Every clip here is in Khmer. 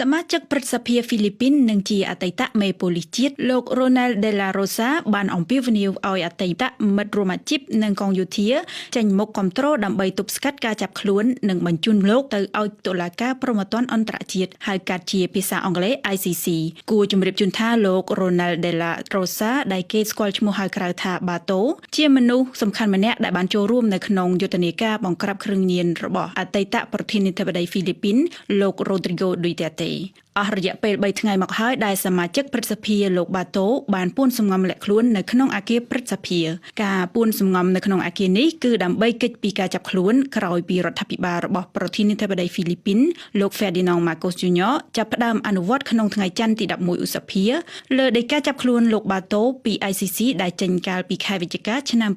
សមាជិកព្រឹទ្ធសភាហ្វីលីពីននិងជាអតីតមេប៉ូលីសជាតិលោក Ronel De La Rosa បានអំពាវនាវឲ្យអតីតមិត្តរួមអាជីពនិងកងយោធាចេញមុខគាំទ្រដើម្បីទប់ស្កាត់ការចាប់ខ្លួននិងបញ្ជូនលោកទៅឲ្យតុលាការព្រហ្មទណ្ឌអន្តរជាតិហៅកាត់ជាភាសាអង់គ្លេស ICC គួរជម្រាបជូនថាលោក Ronel De La Rosa ដែលគេស្គាល់ឈ្មោះហៅក្រៅថាបាតូជាមនុស្សសំខាន់ម្នាក់ដែលបានចូលរួមនៅក្នុងយុទ្ធនាការបង្ក្រាបគ្រឿងញៀនរបស់អតីតប្រធានាធិបតីហ្វីលីពីនលោក Rodrigo Duterte អស់រយៈពេល3ថ្ងៃមកហើយដែលសមាជិកព្រឹទ្ធសភាលោកបាតូបានពួនសម្ងំលាក់ខ្លួននៅក្នុងអគារព្រឹទ្ធសភាការពួនសម្ងំនៅក្នុងអគារនេះគឺដើម្បីគេចពីការចាប់ខ្លួនក្រោយពីរដ្ឋាភិបាលរបស់ប្រធានាធិបតីហ្វីលីពីនលោក Ferdinand Marcos Jr. ចាប់ផ្ដើមអនុវត្តក្នុងថ្ងៃច័ន្ទទី11ឧសភាលើដីកាចាប់ខ្លួនលោកបាតូពី ICC ដែលចេញកាលពីខែវិច្ឆិកាឆ្នាំ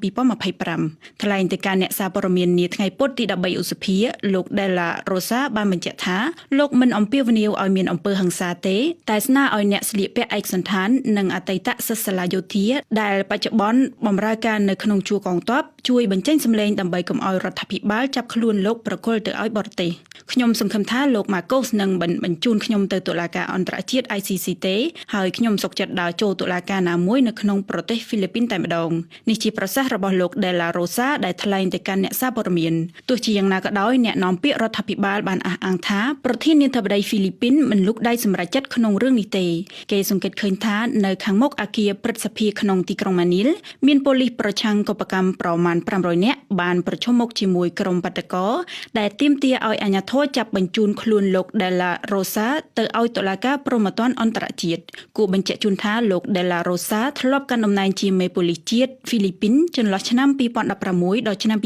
2025ថ្លែងទៅកាន់អ្នកសារព័ត៌មាននាថ្ងៃពុធទី13ឧសភាលោក Della Rosa បានបញ្ជាក់ថាលោកមិនអំពាវនាវឲ្យមានអំពើហិង្សាទេតែស្នើឲ្យអ្នកស្លៀកពាក់ឯកសណ្ឋាននិងអតីតសិស្សសាលាយោធាដែលបច្ចុប្បន្នបម្រើការនៅក្នុងជួរកងទ័ពជួយបញ្ចេញសម្លេងដើម្បីកុំឲ្យរដ្ឋាភិបាលចាប់ខ្លួនលោកប្រគល់ទៅឲ្យបរទេសខ្ញុំសង្ឃឹមថាលោកម៉ាកូសនឹងបញ្ជូនខ្ញុំទៅតុលាការអន្តរជាតិ ICC ទេហើយខ្ញុំសុខចិត្តដើរចូលតុលាការណាមួយនៅក្នុងប្រទេសហ្វីលីពីនតែម្ដងនេះជាប្រសាសន៍របស់លោក Della Rosa ដែលថ្លែងទៅកាន់អ្នកសារព័ត៌មានទោះជាយ៉ាងណាក៏ដោយអ្នកនាំពាក្យរដ្ឋាភិបាលបានអះអាងថាប្រធានាធិបតីហ្វីលីពីនមិនលូកដៃសម្រេចចិត្តក្នុងរឿងនេះទេគេសង្កេតឃើញថានៅខាងមុខអគារព្រឹទ្ធសភាក្នុងទីក្រុងម៉ានីលមានប៉ូលីសប្រឆាំងកុបកម្មប្រមាណ500នាក់បានប្រឈមមុខជាមួយក្រុមបាតុករដែលទាមទារឲ្យអាជ្ញាធរចាប់បញ្ជូនខ្លួនលោក Della Rosa ទៅឲ្យតុលាការព្រហ្មទណ្ឌអន្តរជាតិគួរបញ្ជាក់ជូនថាលោក Della Rosa ធ្លាប់កាន់តំណែងជាមេប៉ូលីសជាតិហ្វីលីពីនចន្លោះឆ្នាំ2016ដល់ឆ្នាំ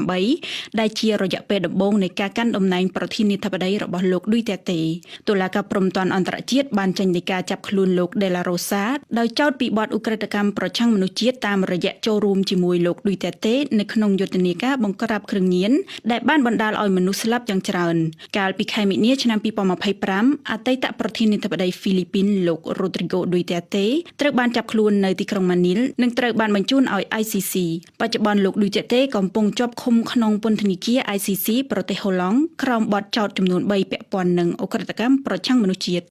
2018ដែលជារយៈពេលដំបូងនៃការកាន់តំណែងប្រធានាធិបតីរបស់លោកឌុយតេតេតុលាការព្រហ្មទណ្ឌអន្តរជាតិបានចេញដីកាចាប់ខ្លួនលោក Della Rosa ដោយចោទពីបទឧក្រិដ្ឋកម្មប្រឆាំងមនុស្សជាតិតាមរយៈចូលរួមជាមួយលោកឌុយតេតេនៅក្នុងយុទ្ធនាការបង្ក្រាបគ្រឿងញៀនដែលបានបណ្ដាលឲ្យមនុស្សស្លាប់យ៉ាងច្រើនកាលពីខែមីនាឆ្នាំ2025អតីតប្រធានាធិបតីហ្វីលីពីនលោក Rodrigo Duterte ត្រូវបានចាប់ខ្លួននៅទីក្រុងម៉ានីលនិងត្រូវបានបញ្ជូនឲ្យ ICC បច្ចុប្បន្នលោក Duterte កំពុងជាប់ឃុំក្នុងពន្ធនាគារ ICC ប្រទេសហូឡង់ក្រោមបទចោទចំនួន3ពាក់ព័ន្ធនឹងឧក្រិដ្ឋកម្មប្រឆាំងមនុស្សជាតិ។